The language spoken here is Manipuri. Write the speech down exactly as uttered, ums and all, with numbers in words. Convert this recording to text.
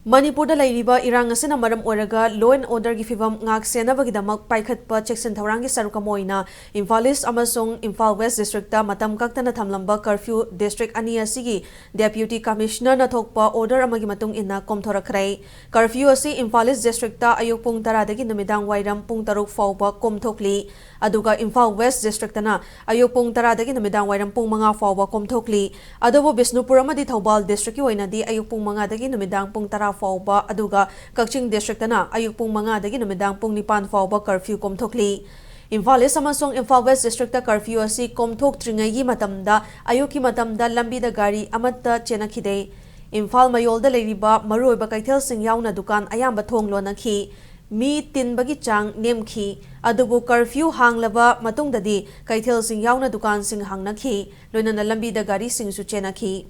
ꯃꯅꯤꯄꯨꯔꯗ ꯂꯩꯔꯤꯕ ꯏꯔꯥꯡ ꯑꯁꯤꯅ ꯃꯔꯝ ꯑꯣꯏꯔꯒ law and orderꯒꯤ ꯐꯤꯕꯝ ꯉꯥꯛ ꯁꯦꯟꯅꯕꯒꯤꯗꯃꯛ ꯄꯥꯏꯈꯠꯄ ꯆꯦꯛꯁꯤꯟ ꯊꯧꯔꯥꯡꯒꯤ ꯁꯔꯨꯛ ꯑꯃ ꯑꯣꯏꯅ ꯏꯝꯐꯥꯜ ꯏꯁ ꯑꯃꯁꯨꯡ ꯏꯝꯐꯥꯜ ꯋꯦꯁ ꯗꯤꯁꯇ꯭ꯔꯤꯛꯇ ꯃꯇꯝ ꯀꯛꯇꯅ ꯊꯝꯂꯝꯕ curfew ꯗꯤꯁꯇ꯭ꯔꯤꯛ ꯑꯅꯤ ꯑꯁꯤꯒꯤ ꯗꯦꯄ꯭ꯌꯨꯇꯤ ꯀꯃꯤꯁꯅꯔꯅ ꯊꯣꯛꯄ order ꯑꯃꯒꯤ ꯃꯇꯨꯡ ꯏꯟꯅ ꯀꯣꯝꯊꯣꯔꯛꯈ꯭ꯔꯦ꯫ Curfew ꯑꯁꯤ ꯏꯝꯐꯥꯜ ꯏꯁ ꯗꯤꯁꯇ꯭ꯔꯤꯛꯇ ꯑꯌꯨꯛ ꯄꯨꯡ ꯇꯔꯥꯗꯒꯤ ꯅꯨꯃꯤꯗꯥꯡ ꯋꯥꯏꯔꯝ ꯄꯨꯡ ꯇꯔꯨꯛ ꯐꯥꯎꯕ ꯀꯣꯝꯊꯣꯛꯂꯤ꯫ ꯑꯗꯨꯒ ꯏꯝꯐꯥꯜ ꯋꯦꯁ ꯗꯤꯁꯇ꯭ꯔꯤꯛꯇꯅ ꯑꯌꯨꯛ ꯄꯨꯡ ꯇꯔꯥꯗꯒꯤ ꯅꯨꯃꯤꯗꯥꯡ ꯋꯥꯏꯔꯝ ꯄꯨꯡ ꯃꯉꯥ ꯐꯥꯎꯕ ꯀꯣꯝꯊꯣꯛꯂꯤ꯫ ꯑꯗꯨꯕꯨ ꯕꯤꯁꯅꯨꯄꯨꯔ ꯑꯃꯗꯤ ꯊꯧꯕꯥꯜ ꯗꯤꯁꯇ꯭ꯔꯤꯛꯀꯤ ꯑꯣꯏꯅꯗꯤ ꯑꯌꯨꯛ ꯄꯨꯡ ꯃꯉꯥꯗꯒꯤ ꯅꯨꯃꯤꯗꯥꯡ ꯄꯨꯡ ꯇꯔꯥ ꯐꯥꯎꯕ, ꯑꯗꯨꯒ ꯀꯛꯆꯤꯡ ꯗꯤꯁꯇ꯭ꯔꯤꯛꯇꯅ ꯑꯌꯨꯛ ꯄꯨꯡ ꯃꯉꯥꯗꯒꯤ ꯅꯨꯃꯤꯗꯥꯡ ꯄꯨꯡ ꯅꯤꯄꯥꯟ ꯐꯥꯎꯕ curfew ꯀꯣꯝꯊꯣꯛꯂꯤ꯫ ꯏꯝꯐꯥꯜ ꯏꯁ ꯑꯃꯁꯨꯡ ꯏꯝꯐꯥꯜ ꯋꯦꯁ ꯗꯤꯁꯇ꯭ꯔꯤꯛꯇ curfew ꯑꯁꯤ ꯀꯣꯝꯊꯣꯛꯇ꯭ꯔꯤꯉꯩꯒꯤ ꯃꯇꯝꯗ, ꯑꯌꯨꯛꯀꯤ ꯃꯇꯝꯗ ꯂꯝꯕꯤꯗ ꯒꯥꯔꯤ ꯑꯃꯠꯇ ꯆꯦꯟꯅꯈꯤꯗꯦ꯫ ꯏꯝꯐꯥꯜ ꯃꯌꯣꯜꯗ ꯂꯩꯔꯤꯕ ꯃꯔꯨꯑꯣꯏꯕ ꯀꯩꯊꯦꯜꯁꯤꯡ ꯌꯥꯎꯅ ꯗꯨꯀꯥꯟ ꯑꯌꯥꯝꯕ ꯊꯣꯡ ꯂꯣꯟꯅꯈꯤ꯫ ꯃꯤ ꯇꯤꯟꯕꯒꯤ ꯆꯥꯡ ꯅꯦꯝꯈꯤ꯫ ꯑꯗꯨꯕꯨ curfew ꯍꯥꯡꯂꯕ ꯃꯇꯨꯡꯗꯗꯤ ꯀꯩꯊꯦꯜꯁꯤꯡ ꯌꯥꯎꯅ ꯗꯨꯀꯥꯟꯁꯤꯡ ꯍꯥꯡꯅꯈꯤ, ꯂꯣꯏꯅꯅ ꯂꯝꯕꯤꯗ ꯒꯥꯔꯤꯁꯤꯡꯁꯨ ꯆꯦꯟꯅꯈꯤ꯫